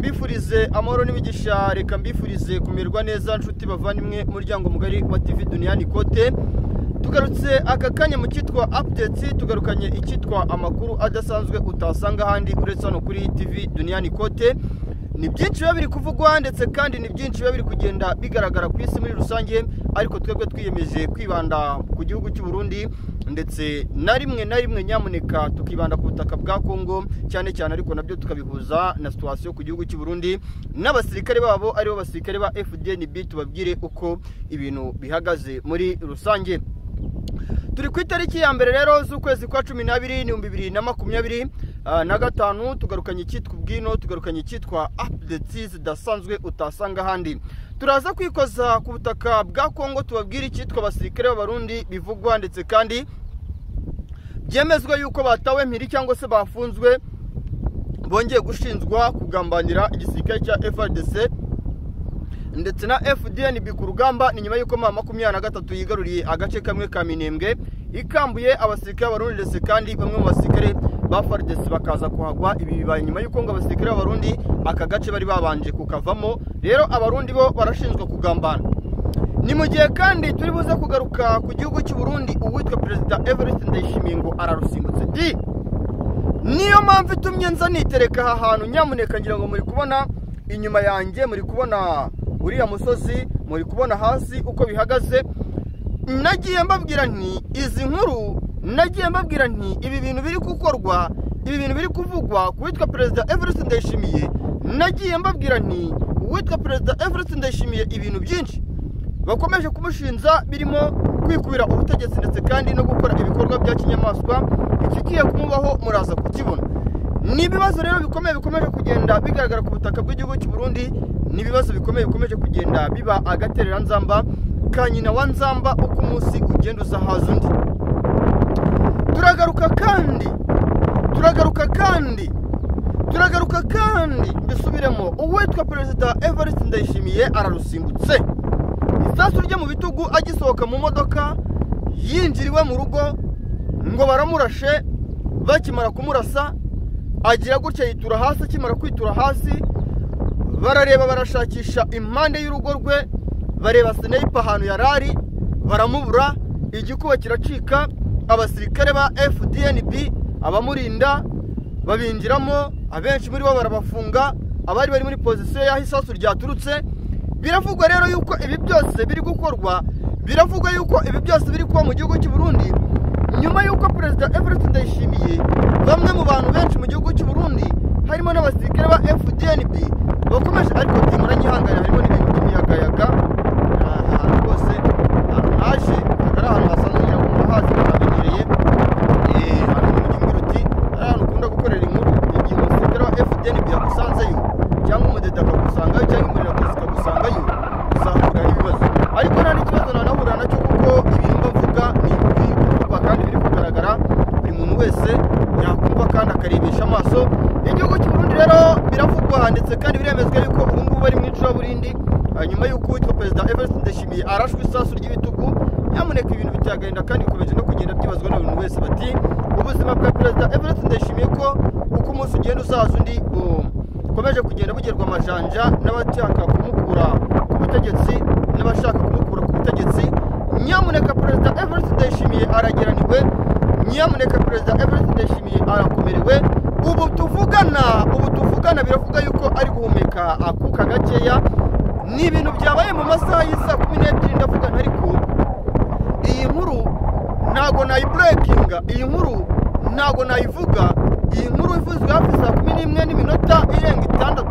mbifurize amahoro n'imigisha, reka mbifurize kumererwa neza nshuti bavandimwe muryango mugari wa TV Duniani Kote. Tugarutse aka kanya mu cyitwa updates, tugarukanye icyitwa amakuru adasanzwe utasanga ahandi uretse hano kuri TV Duniani Kote. Ni byinshi biba biri kuvugwa ndetse kandi ni byinshi biba biri kugenda bigaragara ku isi muri rusange, ariko twebwe twiyemeje kwibanda ku gihugu cy'u Burundi ndetse na rimwe na rimwe nyamuneka tukibanda ku butaka bwa Kongo cyane cyane, ariko nabyo tukabihuza na situation ku gihugu cy'u Burundi n'abasirikare babo aribo basirikare ba FDNB, tubabwire uko ibintu bihagaze muri rusange. Turi ku itariki ya mbere rero z'ukwezi kwa 12 2025, tugarukanye icyitwa ubwino, tugarukanye icyitwa updates zidasanzwe utasanga ahandi. Turaza kwikoza ku butaka bwa Kongo tubabwire icyitwa abasirikare b'Abarundi bivugwa ndetse kandi byemezwa yuko batawe mpiri cyangwa se bafunzwe, bongeye gushinzwa kugambanira igisirikare cya FARDC ndetse na FDNB ku rugamba. Ni nyuma yuko M23 yigaruriye agace kamwe ka Minembwe, ikambuye abasirikare b'Abarundi ndetse kandi bamwe mu basirikare ba FARDC bakaza kuhagwa. Ibi bibaye nyuma yuko ngo abasirikare b'Abarundi aka gace bari babanje kukavamo, rero Abarundi bo barashinzwe kugambana. Ni mu gihe kandi turi buze kugaruka ku gihugu cy'u Burundi, uwitwa Perezida Evariste Ndayishimiye ngo ararusimbutse di. Niyo mpamvu itumye nza nitereka aha hantu, nyamuneka ngira ngo muri kubona inyuma yanjye, muri kubona uriya musozi, muri kubona hasi uko bihagaze. Nagiye mbabwira nti izi nkuru, nagiye mbabwira nti ibi bintu biri gukorwa, ibi bintu biri kuvugwa ku witwa Perezida Evariste Ndayishimiye. Nagiye mbabwira nti uwitwa Perezida Evariste Ndayishimiye ibintu byinshi bakomeje kumushinza birimo kwikubira ubutegetsi ndetse kandi no gukora ibikorwa bya kinyamaswa. Ikigiye kumubaho muraza kukibona. Ni ibibazo rero bikomeye bikomeje kugenda bigaragara ku butaka bw'igihugu cy'u Burundi, ni ibibazo bikomeye bikomeje kugenda biba agaterera nzamba ka nyina wa nzamba uko umunsi ugenda uzahaza undi. Turagaruka kandi, turagaruka kandi, turagaruka kandi mbisubiremo, uwitwa Perezida Evariste Ndayishimiye ararusimbutse. Isasu rye mu bitugu agisohoka mu modoka yinjiriwe mu rugo ngo baramurashe. Bakimara kumurasa agira gutya yitura hasi, akimara kwitura hasi barareba barashakisha impande y'urugo rwe, bareba sniper ahantu yarari baramubura, igikuba kiracika. Abasirikare ba FDNB abamurinda babinjiramo, abenshi muri bo barabafunga, abari bari muri position y'aho isasu ryaturutse. Biravugwa rero yuko ibi byose biri gukorwa, biravugwa yuko ibi byose biri kuba mu gihugu cy'u Burundi nyuma yuko Perezida Evariste Ndayishimiye bamwe mu bantu benshi mu gihugu cy'u Burundi harimo n'abasirikare ba FDNB bakomeje, ariko timuranyihangana harimo n'ibintu by'imiyagayaga ahantu rwose ahantu naje ari ahantu hasanzwe ngira ngo murahazi muramenyereye, ahantu mu mujyi uti ari ahantu ukunda gukorera inkuru. Igihe umusirikare wa FDNB yagusanzeyo cyangwa umudede akagusangayo cyangwa imbonerakure zikagusangayo, uzahura n'ibibazo. Ariko nta n'ikibazo nanahura nacyo kuko ibintu mbavuga ni ibiri kuvugwa kandi biri kugaragara, buri muntu wese yakumva kandi akarebesha amaso. Igihugu cy'u Burundi rero biravugwa ndetse kandi biremezwa yuko ubu ngubu bari mu icuraburindi nyuma y'uko uwitwa Perezida Evariste Ndayishimiye arashwe isasu ry'ibitugu. Nyamuneka ibintu bitagenda kandi bikomeje no kugenda byibazwa na buri wese bati ubuzima bwa Perezida Evariste Ndayishimiye ko uko umunsi ugenda uzaza undi bukomeje kugenda bugerwa amajanja n'abashaka kumukura ku butegetsi n'abashaka kumukura ku butegetsi. Nyamuneka Perezida Evariste Ndayishimiye arageraniwe, nyamuneka Perezida Evariste Ndayishimiye arakomerewe. Ubu tuvugana biravuga yuko ari guhumeka akuka gakeya. Ni ibintu byabaye mu masaha y'isa 12 ndavugana, ariko iyi nkuru ntago nayibreakinga, iyi nkuru ntago nayivuga. Iyi nkuru ivuzwe hafi saa 11 n'iminota irenga 6,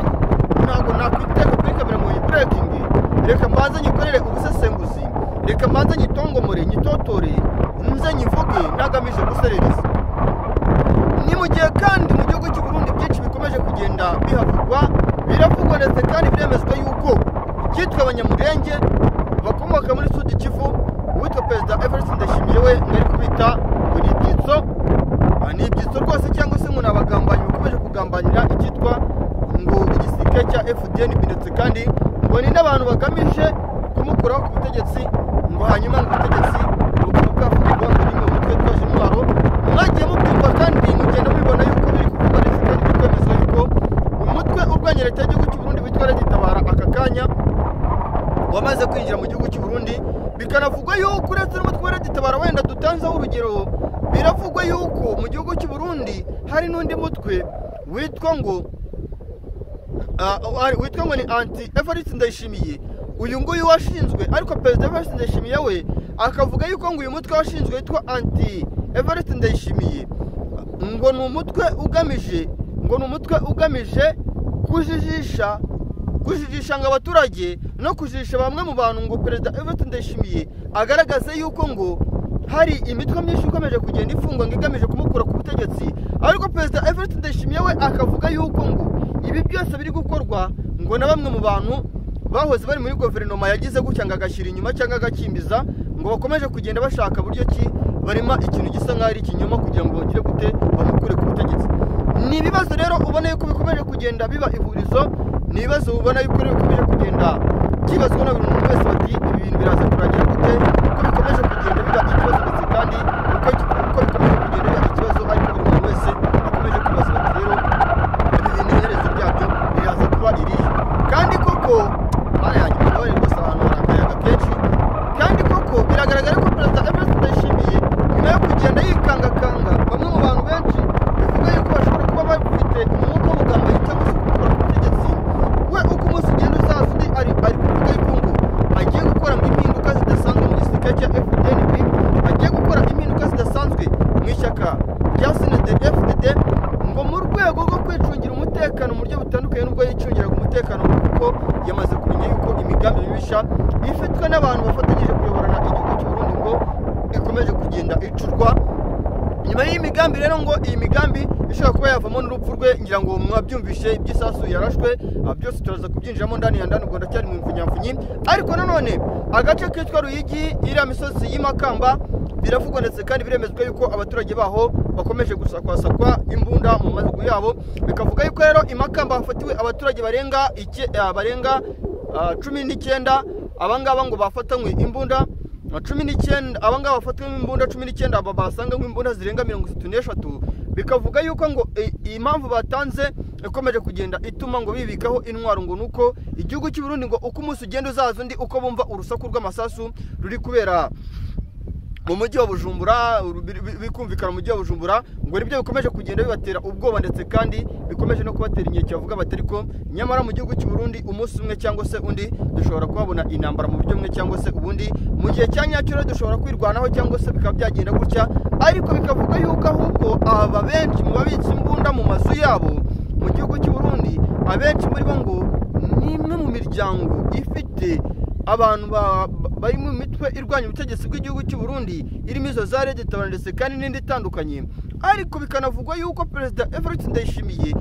ntago nakwiteka kuri kamera ngo yibreakinge. Reka mbanze nyikorere ubusesenguzi, reka mbanze nyitongomore, nyitotore, nze nyivuge ntagamije guserereza. Ni mu gihe kandi mu gihugu cy'u Burundi byinshi bikomeje kugenda bihavugwa, biravugwa ndetse kandi biremezwa yuko icyitwa Abanyamurenge bakomoka muri Sud Kivu, uwitwa Perezida Evariste Ndayishimiye we ngari kubita ngo ni ibyitso, ni ibyitso rwose, cyangwa se ngo ni abagambanyi bakomeje kugambanira icyitwa ngo igisirikare cya FDNB ndetse kandi ngo ni n'abantu bagamije kumukuraho ku butegetsi, ngo hanyuma ngo ubutegetsi bukaba bwafatirwa ngo ni mu mutwe twaje intwaro. Mwagiye mubyumva kandi mugenda mubibona yuko biri kuvugwa ndetse kandi biri kwemezwa yuko umutwe urwanya leta y'igihugu cy'u Burundi witwa Red Tabara aka kanya wamaze kwinjira mu gihugu cy'u Burundi. Bikanavugwa yuko uretse n'umutwe wa Red Tabara wenda dutanzeho urugero, biravugwa yuko mu gihugu cy'u Burundi hari n'undi mutwe witwa ngo ni anti Evariste Ndayishimiye. Uyu nguyu washinzwe, ariko Perezida Evariste Ndayishimiye we akavuga yuko ngo uyu mutwe washinzwe witwa anti Evariste Ndayishimiye ngo ni umutwe ugamije kujijisha ngo abaturage no kujijisha bamwe mu bantu, ngo Perezida Evariste Ndayishimiye agaragaze yuko ngo hari imitwe myinshi ikomeje kugenda ifungwa ngo igamije kumukura ku butegetsi. Ariko Perezida Evariste Ndayishimiye we akavuga yuko ngo ibi byose biri gukorwa ngo na bamwe mu bantu bahoze bari muri guverinoma yagize gutya ngo agashyira inyuma cyangwa agakimbiza, ngo bakomeje kugenda bashaka buryo ki barema ikintu gisa nk'aho ari ikinyoma kugira ngo bagire gute bamukure ku butegetsi. Ni ibibazo rero ubona yuko bikomeje kugenda biba ihurizo, ni ibibazo ubona yuko bikomeje kugenda byibazwa na buri muntu wese bati ibi bintu biraza kurangira gute, ko bikomeje kugenda biba ikibazo, ndetse kandi uko bikomeje kugenda biba ikibazo, ariko buri muntu wese akomeje kwibaza bati rero ibi bintu iherezo ryabyo biraza kuba irihe. Kandi koko mana yanjye mugabane rwose ahantu hari akayaga kenshi. Kandi koko biragaragara ko Perezida Evariste Ndayishimiye nyuma yo kugenda yikangakanga bamwe mu bantu benshi bivuga yuko bashobora kuba bafite umwuka w'ubugambanyi cyangwa se gukora ku butegetsi, we uko umunsi ugenda uzaza undi ari kuvuga yuko ngo agiye gukora ngo impinduka zidasanzwe mu gisirikare cya FDNB, agiye gukora impinduka zidasanzwe mu ishyaka rya CNDD-FDD, ngo mu rwego rwo kwicungira umutekano mu buryo butandukanye n'ubwo yicungiraga umutekano, kuko yamaze kumenya yuko imigambi mibisha ifitwe n'abantu bafatanyije kuyoborana igihugu cy'u Burundi ngo ikomeje kugenda icurwa. Nyuma y'iyi migambi rero ngo iyi migambi ishobora kuba yavamo n'urupfu rwe, ngira ngo mwabyumvishe iby'isasu yarashwe, byose turaza kubyinjiramo ndani ya ndani, ubwo ndacyari mu mfunyamfunyi. Ariko nanone agace kitwa Ruyigi, iriya misozi y'Imakamba, biravugwa ndetse kandi biremezwa yuko abaturage baho bakomeje gusakwasakwa imbunda mu mazu yabo. Bikavuga yuko rero Imakamba hafatiwe abaturage barenga 19, abangaba ngo bafatanywe imbunda 19, abangaba bafatanywe imbunda 19, aba basanga imbunda zirenga 33. Bikavuga yuko ngo impamvu batanze ikomeje kugenda ituma ngo bibikaho intwaro ngo nuko igihugu cy'u Burundi ngo uko umunsi ugenda uzaza undi uko bumva urusaku rw'amasasu ruri kubera mu mujyi wa Bujumbura, bikumvikana mu mujyi wa Bujumbura, ngo nibyo bikomeje kugenda bibatera ubwoba ndetse kandi bikomeje no kubatera inkeke, bavuga bati ariko nyamara mu gihugu cy'u Burundi umunsi umwe cyangwa se undi dushobora kuhabona intambara mu buryo bumwe cyangwa se ubundi, mu gihe cya nyacyo dushobora kwirwanaho cyangwa se bikaba byagenda gutya. Ariko bikavuga yuko ahubwo aba benshi mu babitse imbunda mu mazu yabo mu gihugu cy'u Burundi, abenshi muri bo ngo ni imwe mu miryango ifite abantu bari mu mitwe irwanya ubutegetsi bw'igihugu cy'u Burundi, irimo izo za Red Tabara ndetse kandi n'indi itandukanye. Ariko bikanavugwa yuko Perezida Evariste Ndayishimiye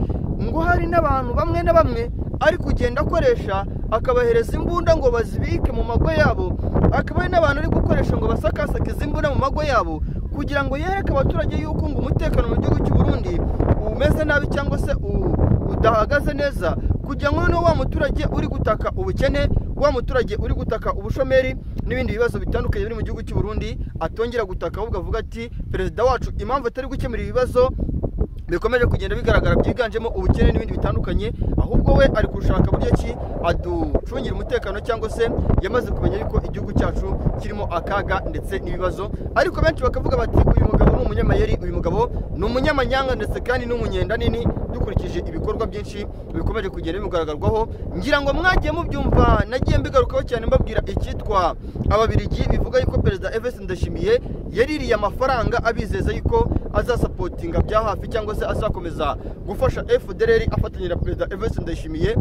ngo hari n'abantu bamwe na bamwe ari kugenda akoresha akabahereza imbunda ngo bazibike mu mago yabo, akaba hari n'abantu ari gukoresha ngo basakasake izi imbunda mu mago yabo kugira ngo yereke abaturage yuko ngo umutekano mu gihugu cy'u Burundi umeze nabi cyangwa se udahagaze neza, kugira ngo noneho wa muturage uri gutaka ubukene, wa muturage uri gutaka ubushomeri n'ibindi bibazo bitandukanye biri mu gihugu cy'u Burundi atongera gutaka, ahubwo avuga ati perezida wacu impamvu atari gukemura ibibazo bikomeje kugenda bigaragara byiganjemo ubukene n'ibindi bitandukanye, ahubwo we ari gushaka buryo ki aducungira umutekano cyangwa se yamaze kumenya yuko igihugu cyacu kirimo akaga ndetse n'ibibazo. Ariko benshi bakavuga bati uyu mugabo ni umunyamayeri, uyu mugabo ni umunyamanyanga ndetse kandi n'umunyenda nini, dukurikije ibikorwa byinshi bikomeje kugenda bimugaragarwaho. Ngira ngo mwagiye mubyumva, nagiye mbigarukaho cyane mbabwira icyitwa Ababirigi, bivuga yuko Perezida Evariste Ndayishimiye yaririye amafaranga abizeza yuko azasapotinga bya hafi cyangwa se azakomeza gufasha FDLR afatanyije na Perezida Evariste Ndayishimiye.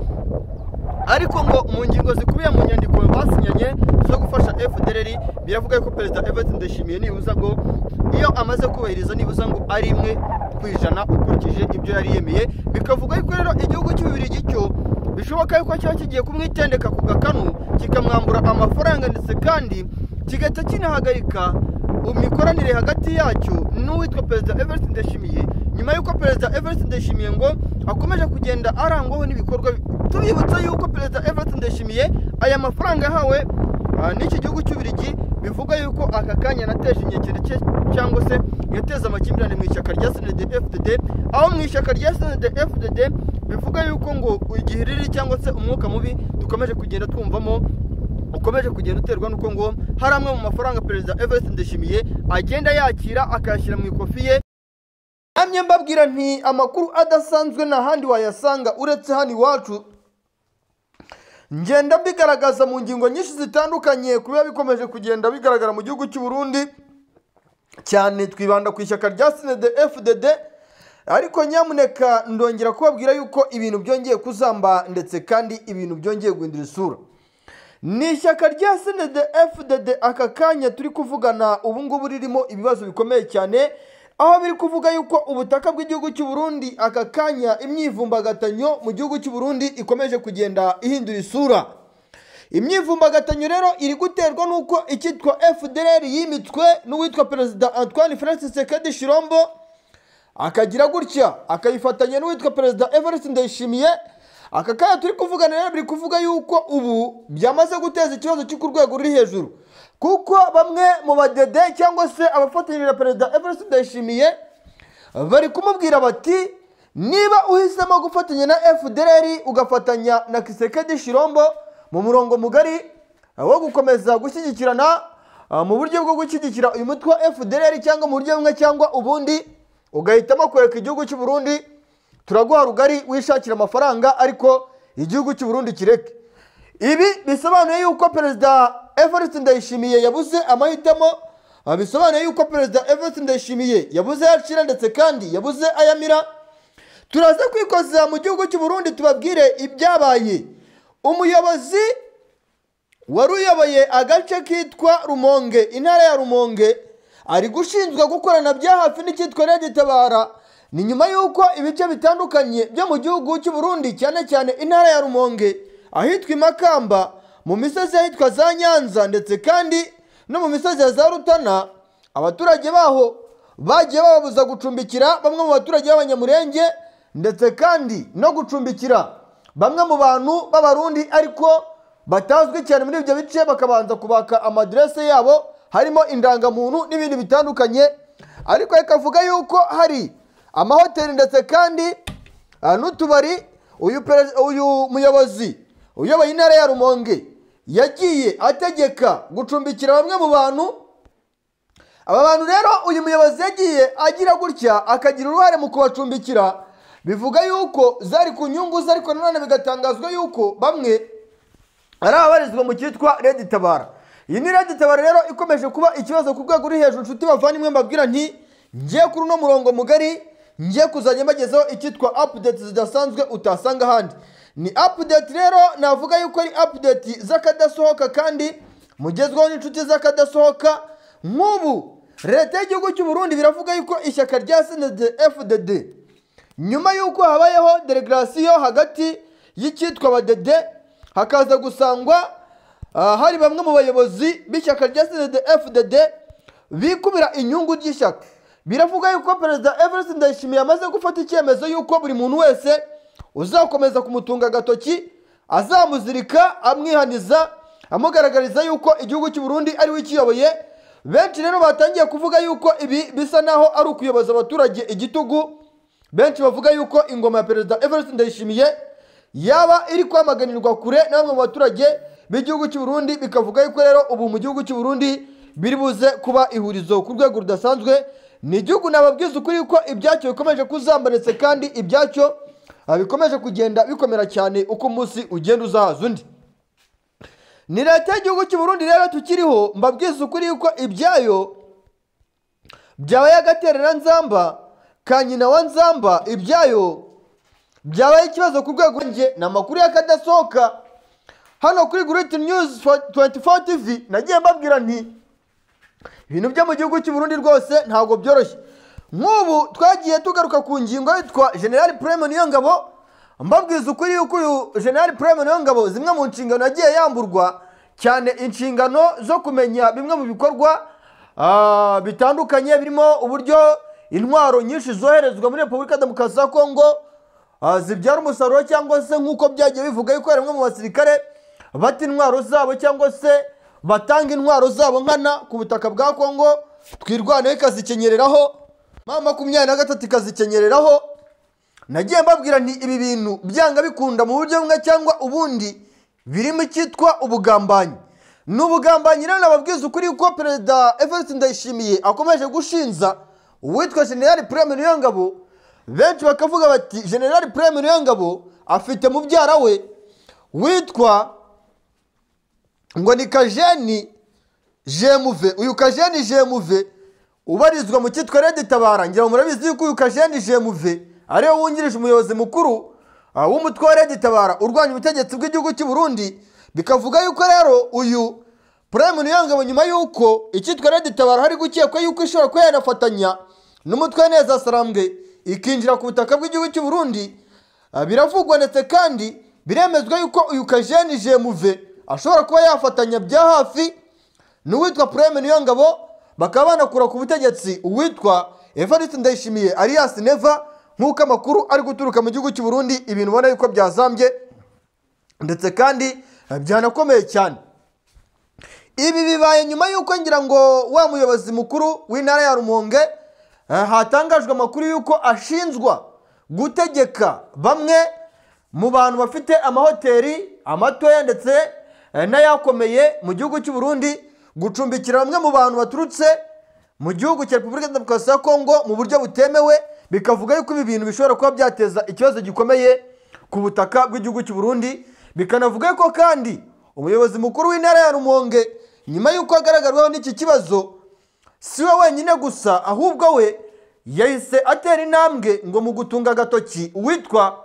Ariko ngo mu ngingo zikubiye mu nyandiko basinyanye zo gufasha FDLR, biravuga yuko Perezida Evariste Ndayishimiye nibuza ngo iyo amaze kubahiriza nibuza ngo ari 1% ukurikije ibyo yari yemeye. Bikavuga yuko rero igihugu cy'Ububiligi cyo bishoboka yuko cyaba kigiye kumwitendeka ku gakanu kikamwambura amafaranga ndetse kandi kigahita kinahagarika imikoranire hagati yacyo n'uwitwa Perezida Evariste Ndayishimiye, nyuma y'uko Perezida Evariste Ndayishimiye ngo akomeje kugenda arangwaho n'ibikorwa. Tubibutsa yuko Perezida Evariste Ndayishimiye aya mafaranga yahawe n'iki gihugu cy'Ububiligi, bivuga yuko aka kanya nateje inkeke cyangwa se yateze amakimbirane mu ishyaka rya CNDD-FDD, aho mu ishyaka rya CNDD-FDD Bivuga yuko ngo igihiriri cyangwa se umwuka mubi dukomeje kugenda twumvamo ukomeje kugenda uterwa nuko ngo hari amwe mu mafaranga Perezida Evariste Ndayishimiye agenda yakira akayashyira mu ikofi ye. Namye mbabwira nti amakuru adasanzwe nta handi wayasanga uretse hano iwacu. Ngenda mbigaragaza mu ngingo nyinshi zitandukanye kuba bikomeje kugenda bigaragara mu gihugu cy'u Burundi, cyane twibanda ku ishyaka rya CNDD-FDD. Ariko nyamuneka ndongera kubabwira yuko ibintu byongeye kuzamba ndetse kandi ibintu byongeye guhindura isura. Ni ishyaka rya CNDD-FDD aka kanya turi kuvugana ubu ngubu ririmo ibibazo bikomeye cyane, aho biri kuvuga yuko ubutaka bw'igihugu cy'u Burundi aka kanya imyivumbagatanyo mu gihugu cy'u Burundi ikomeje kugenda ihindura isura. Imyivumbagatanyo rero iri guterwa nuko icyitwa FDLR yimitswe n'uwitwa Perezida Antoine Felix Tshisekedi Tshilombo, akagira gutya akayifatanya n'uwitwa Perezida Evariste Ndayishimiye. Aka kanya turi kuvugana rero biri kuvuga yuko ubu byamaze guteza ikibazo cyo ku rwego ruri hejuru, kuko bamwe mu badede cyangwa se abafatanyije na Perezida Evariste Ndayishimiye bari kumubwira bati niba uhisemo gufatanya na FDLR ugafatanya na Tshisekedi Tshilombo mu murongo mugari wo gukomeza gushyigikirana mu buryo bwo gushyigikira uyu mutwe wa FDLR cyangwa mu buryo bumwe cyangwa ubundi, ugahitamo kureka igihugu cy'u Burundi, turaguha rugari wishakira amafaranga ariko igihugu cy'u Burundi kireke. Ibi bisobanuye yuko Perezida Evariste Ndayishimiye yabuze amahitamo, bisobanuye yuko Perezida Evariste Ndayishimiye yabuze ayacira ndetse kandi yabuze ayamira. Turaza kwikoza mu gihugu cy'u Burundi tubabwire ibyabaye. Umuyobozi wari uyoboye agace kitwa Rumonge, intara ya Rumonge, ari gushinzwe gukorana bya hafi n'icyitwa Red Tabara. Ni nyuma y'uko ibice bitandukanye byo mu gihugu cy'u Burundi, cyane cyane intara ya Rumonge, ahitwa Imakamba, mu misozi ahitwa za Nyanza ndetse kandi no mu misozi ya za Rutana, abaturage baho bagiye bababuza gucumbikira bamwe mu baturage b'Abanyamurenge ndetse kandi no gucumbikira bamwe mu bantu b'Abarundi ariko batazwi cyane muri ibyo bice, bakabanza kubaka amadresse yabo harimo indangamuntu n'ibindi bitandukanye. Ariko ikavuga yuko hari amahoteli ndetse kandi n'utubari uyu muyobozi uyoboye intara ya Rumonge yagiye ategeka gucumbikira bamwe mu bantu. Aba bantu rero uyu muyobozi yagiye agira gutya akagira uruhare mu kubacumbikira, bivuga yuko zari ku nyungu ze, ariko nanone bigatangazwa yuko bamwe ari ababarizwa mu cyitwa Red Tabara. Iyi ni Red Tabara rero ikomeje kuba ikibazo ku rwego ruri hejuru. Nshuti bavandimwe, mbabwira nti ngiye kuri uno murongo mugari ngiye kuzajya mbagezaho icyitwa update zidasanzwe utasanga ahandi. Ni update rero navuga yuko ari update z'akadasohoka kandi mugezweho n'inshuti z'akadasohoka. Nk'ubu leta y'igihugu cy'u Burundi biravuga yuko ishyaka rya CNDD-FDD nyuma yuko habayeho delegation hagati y'icyitwa badede, hakaza gusangwa hari bamwe mu bayobozi b'ishyaka rya CNDD-FDD bikubira inyungu ry'ishyaka. Biravuga yuko Perezida Evariste Ndayishimiye amaze gufata icyemezo yuko buri muntu wese uzakomeza kumutunga agatoki azamuzirika, amwihaniza, amugaragariza yuko igihugu cy'u Burundi ari we ukiyoboye. Benshi rero batangiye kuvuga yuko ibi bisa naho ari ukuyoboza abaturage igitugu. Benshi bavuga yuko ingoma ya Perezida Evariste Ndayishimiye yaba iri kwamaganirwa kure na bamwe mu baturage b'igihugu cy'u Burundi, bikavuga yuko rero ubu mu gihugu cy'u Burundi biri buze kuba ihurizo ku rwego rudasanzwe. Ni igihugu nababwiza ukuri yuko ibyacyo bikomeje kuzambanetse kandi ibyacyo bikomeje kugenda bikomera cyane uko umunsi ugenda uzahaza undi. Ni leta y'igihugu cy'u Burundi rero tukiriho, mbabwiza ukuri yuko ibyayo byabaye agaterera nzamba ka nyina wa nzamba, ibyayo byabaye ikibazo ku rwego nge. Ni amakuru y'akadasohoka hano kuri Great News 24 TV. Nagiye mbabwira nti ibintu byo mu gihugu cy'u Burundi rwose ntabwo byoroshye. Nk'ubu twagiye tugaruka ku ngingo yitwa General Prime Niyongabo, mbabwiza ukuri yuko uyu General Prime Niyongabo zimwe mu nshingano yagiye yamburwa, cyane inshingano zo kumenya bimwe mu bikorwa bitandukanye birimo uburyo intwaro nyinshi zoherezwa muri Repubulika Demokarasi ya Kongo zibyara umusaruro, cyangwa se nk'uko byagiye bivuga yuko bamwe mu basirikare bata intwaro zabo cyangwa se batanga intwaro zabo nkana ku butaka bwa Kongo, twirwaneho ikazikenyereraho, M23 ikazikenyereraho. Nagiye mbabwira nti ibi bintu byanga bikunda mu buryo bumwe cyangwa ubundi birimo icyitwa ubugambanyi. Ni ubugambanyi rero nababwiza ukuri ko Perezida Evariste Ndayishimiye akomeje gushinza uwitwa General Prime Niyongabo. Benshi bakavuga bati General Prime Niyongabo afite mubyara we witwa ngo ni Kajeni Jemuve. Uyu Kajeni Jemuve ubarizwa mu cyitwa Red Tabara. Ngira murabizi yuko uyu Kajeni Jemuve ariwe wungirije umuyobozi mukuru w'umutwe wa Red Tabara urwanya ubutegetsi bw'igihugu cy'u Burundi. Bikavuga yuko rero uyu Prime Niyongabo nyuma yuko icyitwa Red Tabara hari gukekwa yuko ishobora kuba yanafatanya n'umutwe Neza Sarambwe ikinjira ku butaka bw'igihugu cy'u Burundi, biravugwa ndetse kandi biremezwa yuko uyu Kajeni Jemuve ashobora kuba yafatanya bya hafi n'uwitwa Prime Niyongabo, bakaba banakura ku butegetsi uwitwa Evariste Ndayishimiye alias Neva. Nk'uko amakuru ari guturuka mu gihugu cy'u Burundi, ibintu ubona yuko byazambye ndetse kandi byanakomeye cyane. Ibi bibaye nyuma yuko ngira ngo wa muyobozi mukuru w'intara ya Rumonge hatangajwe amakuru yuko ashinzwa gutegeka bamwe mu bantu bafite amahoteli amatoya ndetse n'ayakomeye mu gihugu cy'u Burundi, gucumbikira bamwe mu bantu baturutse mu gihugu cya Repubulika Demokarasi ya Kongo mu buryo butemewe. Bikavuga yuko ibi bintu bishobora kuba byateza ikibazo gikomeye ku butaka bw'igihugu cy'u Burundi. Bikanavuga ko kandi umuyobozi mukuru w'intara ya Rumonge nyuma yuko agaragarwaho n'iki kibazo si we wenyine gusa, ahubwo we yahise atera intambwe ngo mu gutunga agatoki uwitwa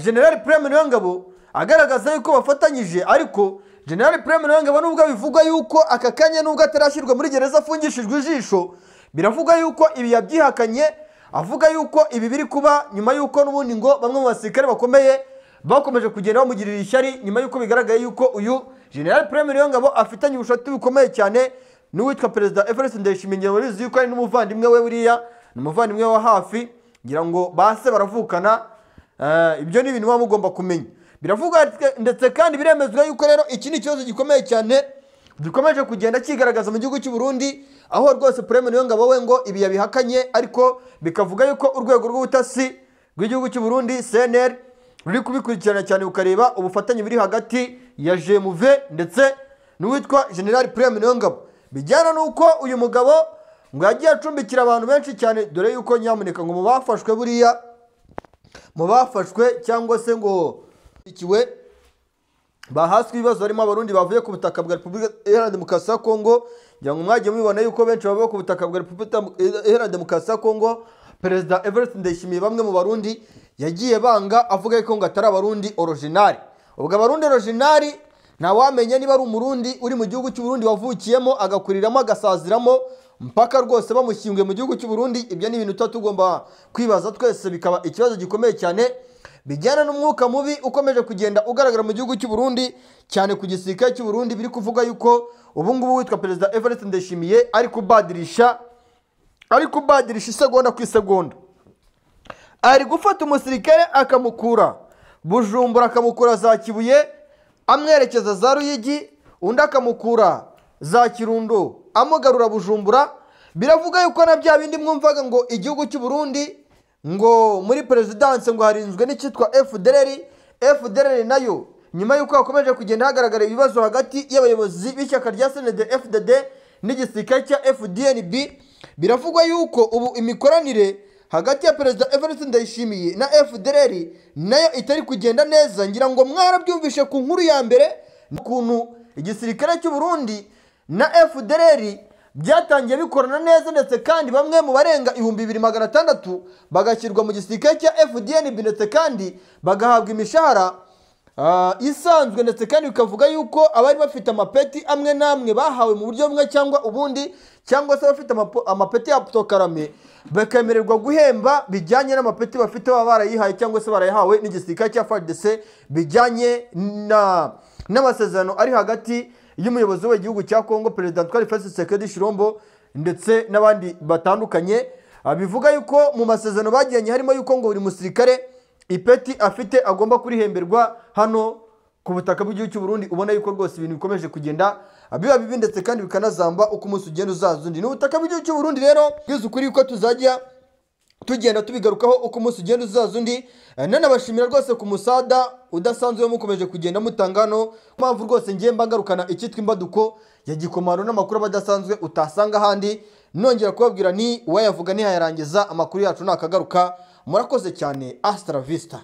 General Prime Niyongabo, agaragaza yuko bafatanyije. Ariko General Prime Niyongabo nubwo bivugwa yuko aka kanya nubwo atarashyirwa muri gereza afungishijwe ijisho, biravugwa yuko ibi yabyihakanye, avuga yuko ibi biri kuba nyuma yuko n'ubundi ngo bamwe mu basirikare bakomeye bakomeje kugenda bamugirira ishyari, nyuma yuko bigaragaye yuko uyu General Prime Niyongabo afitanye ubucuti bukomeye cyane n'uwitwa Perezida Evariste Ndayishimiye. Ngira ngo yuko ari n'umuvandimwe we, buriya ni umuvandimwe wa hafi, ngira ngo base baravukana. Ibyo ni ibintu muba mugomba kumenya. Biravugwa ndetse kandi biremezwa yuko rero iki ni ikibazo gikomeye cyane gikomeje kugenda kigaragaza mu gihugu cy'u Burundi, aho rwose Prime Niyongabo we ngo ibi yabihakanye, ariko bikavuga yuko urwego rw'ubutasi rw'igihugu cy'u Burundi CNR ruri kubikurikirana cyane, ukareba ubufatanye buri hagati ya Jemuve ndetse n'uwitwa General Prime Niyongabo. Bijyana nuko uyu mugabo ngo yagiye acumbikira abantu benshi cyane, dore yuko nyamuneka ngo mu bafashwe buriya mu bafashwe cyangwa se ngo ikiwe bahaswe ibibazo harimo abarundi bavuye ku butaka bwa Repubulika Iharanira Demokarasi ya Kongo. Ngira ngo mwagiye mubibona yuko benshi bava ku butaka bwa Repubulika Iharanira Demokarasi ya Kongo. Perezida Evariste Ndayishimiye bamwe mu barundi yagiye banga avuga yuko ngo atari abarundi original. Ubwo abarundi original ntawamenya niba ari umurundi uri mu gihugu cy'u Burundi wavukiyemo agakuriramo agasaziramo mpaka rwose bamushyinguye mu gihugu cy'u Burundi. Ibyo ni ibintu tuba tugomba kwibaza twese, bikaba ikibazo gikomeye cyane bijyana n'umwuka mubi ukomeje kugenda ugaragara mu gihugu cy'u Burundi, cyane ku gisirikare cy'u Burundi. Biri kuvuga yuko ubu ngubu witwa Perezida Evariste Ndayishimiye ari kubadirisha isegonda ku isegonda. Ari gufata umusirikare akamukura Bujumbura, akamukura za Kibuye amwerekeza za Ruyigi, undi akamukura za Kirundo amugarura Bujumbura. Biravuga yuko na bya bindi mwumvaga ngo igihugu cy'u Burundi ngo muri perezidanse ngo harinzwe n'icyitwa FDLR. FDLR nayo nyuma yuko hakomeje kugenda hagaragara ibibazo hagati y'abayobozi b'ishyaka rya CNDD-FDD n'igisirikare cya FDNB, biravugwa yuko ubu imikoranire hagati ya Perezida Evariste Ndayishimiye na FDLR nayo itari kugenda neza. Ngira ngo mwarabyumvishe ku nkuru ya mbere ukuntu igisirikare cy'u Burundi na FDLR byatangiye bikorana neza, ndetse kandi bamwe mu barenga 2600 bagashyirwa mu gisirikare cya FDNB, ndetse kandi bagahabwa imishahara isanzwe, ndetse kandi bikavuga yuko abari bafite amapeti amwe namwe bahawe mu buryo bumwe cyangwa ubundi, cyangwa se bafite amapeti ya ptokarame bakemererwa guhemba bijyanye n'amapeti bafite baba barayihaye cyangwa se barayahawe n'igisirikare cya FARDC, bijyanye n'amasezerano ari hagati y'umuyobozi w'igihugu cya Kongo Perezida Antoine Felix Tshisekedi Tshilombo ndetse n'abandi batandukanye. Bivuga yuko mu masezerano bagiranye harimo yuko ngo buri musirikare ipeti afite agomba kurihemberwa hano ku butaka bw'igihugu cy'u Burundi. Ubona yuko rwose ibintu bikomeje kugenda biba bibi ndetse kandi bikanazamba uko umunsi ugenda uzaza undi. N'ubutaka bw'igihugu cy'u Burundi rero bwiza ukuri yuko tuzajya Tugenda tubigarukaho uko umunsi ugenda uzaza undi. Nanabashimira rwose ku musada udasanzwe mukomeje kugenda mutanga hano. Mpamvu rwose ngiye mbangarukana icyitwa imbaduko ya gikomano n'amakuru aba adasanzwe utasanga ahandi. Nongera kubabwira ni uwayavuga ntiyayarangiza, amakuru yacu nakagaruka. Murakoze cyane, hasta la vista.